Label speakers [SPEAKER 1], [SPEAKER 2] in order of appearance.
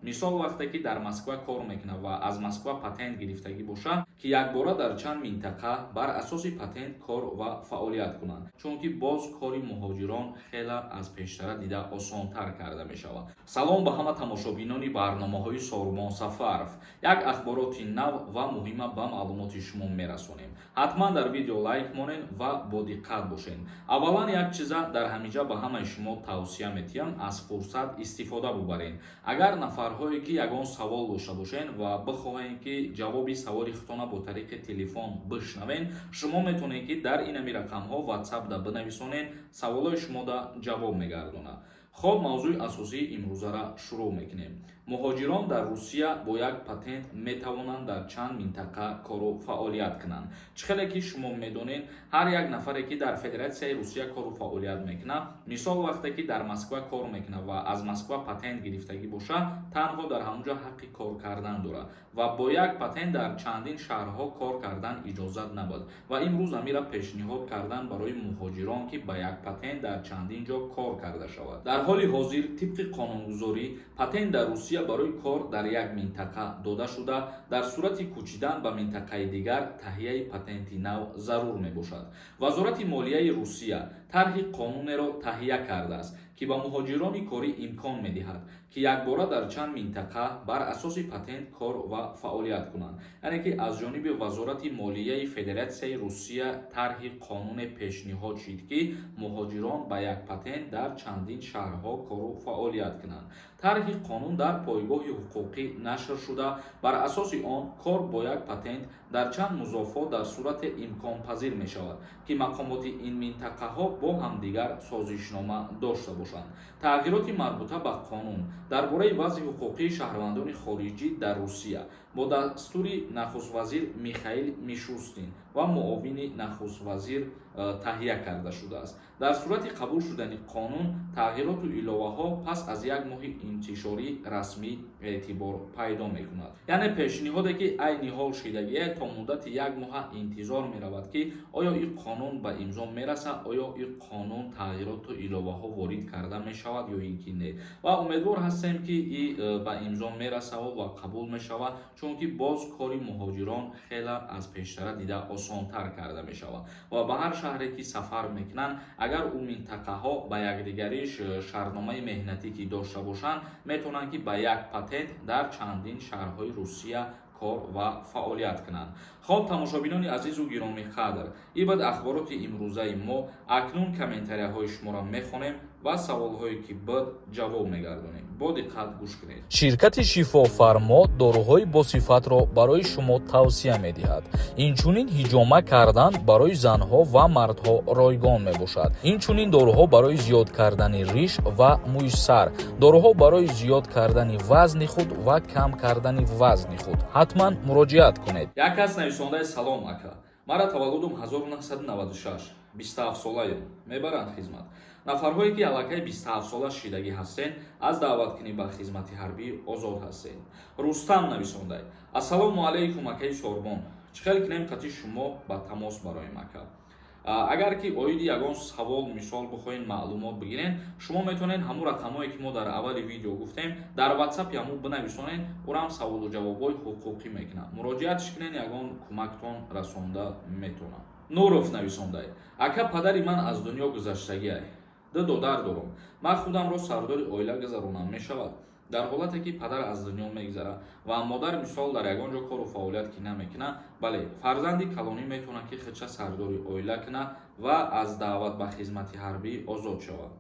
[SPEAKER 1] Мисол, вақте ки дар Москва кор мекунад ва аз Москва патент гирифтагӣ боша, ки якбора дар чанд минтақа бар асоси патент кор ва фаъолият кунанд, чунки боз кори муҳоҷирон хеле аз пештара дида осонтар карда мешавад. Салом ба ҳама тамошобинони барномаҳои Сорбон Сафаров. Як ахбороти нав ва муҳима ба маълумоти шумо мерасонем. Ҳатман дар видео лайк монен ва бодиққат бошед. Аввалан, як чиза дар ҳамиҷа ба ҳамаи шумо тавсия метиҳам: аз фурсат истифода бубарен. Агар нафарҳое ки ягон савол дошта бошен ва бихоҳем, ки ҷавоби саволи худтона бо тариқи телефон бишнавен, шумо метавонед, ки дар инами рақамҳо ватсапда бинависонед, саволҳои шумода ҷавоб мегардонад. Хоб, мавзӯи асосии имрӯзара шурӯъ мекунем. Муҳоҷирон дар Русия бо як патент метавонанд дар чанд минтақа кору фаъолият кунанд. Чӣ хеле ки шумо медонед, ҳар як нафаре ки дар Федератсияи Русия кору фаъолият мекунад, мисол, вақте ки дар Москва кор мекунад ва аз Москва патент гирифтагӣ бошад, танҳо дар ҳамон ҷо ҳаққи кор кардан дорад ва бо як патент дар чандин шаҳрҳо кор кардан иҷозат набуд. Ва имрӯз амира пешниҳод кардан барои муҳоҷирон, ки ба як патент дар чандин ҷо кор карда шавад. Дар ҳоли ҳозир, тибқи қонунгузорӣ, патент дар Русия барои кор дар як минтақа дода шуда, дар сурати кӯчидан ба минтақаи дигар таҳияи патенти нав зарур мебошад. Вазорати молияи Русия тарҳи қонунеро таҳия кардааст, ки ба муҳоҷирони корӣ имкон медиҳад, ки якбора дар чанд минтақа бар асоси патент кор ва фаъолият кунанд. Яъне ки аз ҷониби Вазорати молияи Федератсияи Русия тарҳи қонуне пешниҳод шид, ки муҳоҷирон ба як патент дар чандин шаҳрҳо кору фаъолият кунанд. Тарҳи қонун дар пойгоҳи ҳуқуқӣ нашр шуда, бар асоси он кор бо як патент дар чанд музофот дар сурате имконпазир мешавад, ки мақомоти ин минтақаҳо бо ҳамдигар созишнома дошта бошанд. Тағйироти марбута ба қонун дар бораи вазъи ҳуқуқии шаҳрвандони хориҷӣ дар Русия бо дастури нахуствазир Михаил Мишустин ва муовини нахуствазир таҳия карда шудааст. Дар сурати қабул шудани қонун, тағйироту иловаҳо пас аз як моҳи интишорӣ расмӣ эътибор пайдо мекунад. Яъне пешниҳоде ки айни ҳол шидагие, то муддати як моҳа интизор меравад, ки оё ин қонун ба имзо мерасад, оё ин қонун тағйироту иловаҳо ворид карда мешавад ё ин ки не. Ва умедвор ҳастем, ки и ба имзо мерасаву ва қабул мешавад, чунки боз кори муҳоҷирон хеле аз пештара дида осонтар карда мешавад. Ва ба ҳар шаҳре ки сафар мекунанд, агар ӯ минтақаҳо ба якдигариш шартномаи меҳнатӣ ки дошта бошанд, метавонанд, ки ба як патент дар чандин шаҳрҳои Русия кор ва фаъолият кунанд. Хоб, тамошобинони азизу гиромиқадр, ин буд ахбороти имрӯзаи мо. Акнун комментарияҳои шуморо мехонем ва саволҳое ки буд, ҷавоб мегардонем. Бо диққат гӯш кунед.
[SPEAKER 2] Ширкати Шифофармо доруҳои босифатро барои шумо тавсия медиҳад. Инчунин ҳиҷома кардан барои занҳо ва мардҳо ройгон мебошад. Инчунин доруҳо барои зиёд кардани риш ва мӯи сар, доруҳо барои зиёд кардани вазни худ ва кам кардани вазни худ. Ҳатман муроҷиат кунед.
[SPEAKER 1] Як кас нависондаи: «Салом, ака, мара таваллудум 1996, 27 солаем, мебаранд хизмат?» Нафарҳое ки аллакай 27 сола шидагӣ ҳастен, аз даъваткунӣ ба хизмати ҳарбӣ озод ҳастед. Рустам нависондай: «Ассалому алайкум, акаи Сорбон, чӣ хел кинем қати шумо ба тамос бароем, ака?» Агар ки оиди ягон савол, мисол, бихоҳед маълумот бигирен, шумо метавонед ҳамун рақамҳое ки мо дар аввали видео гуфтем, дар ватсапи ҳамун бинависонед. Урам саволу ҷавобҳои ҳуқуқӣ мекунад. Муроҷиатш кунед, ягон кӯмактон расонда метавонад. Нуров нависондай: «Ака, падари ман аз дунё гузаштагиай, ду додар дорам, ман худамро сардори оила гузаронам, мешавад?» Дар ҳолате ки падар аз дунё мегузарад ва модар, мисол, дар ягон ҷо кору фаъолият ки намекунад, бале, фарзанди калонӣ метавонад, ки худша сардори оила кунад ва аз даъват ба хизмати ҳарбӣ озод шавад.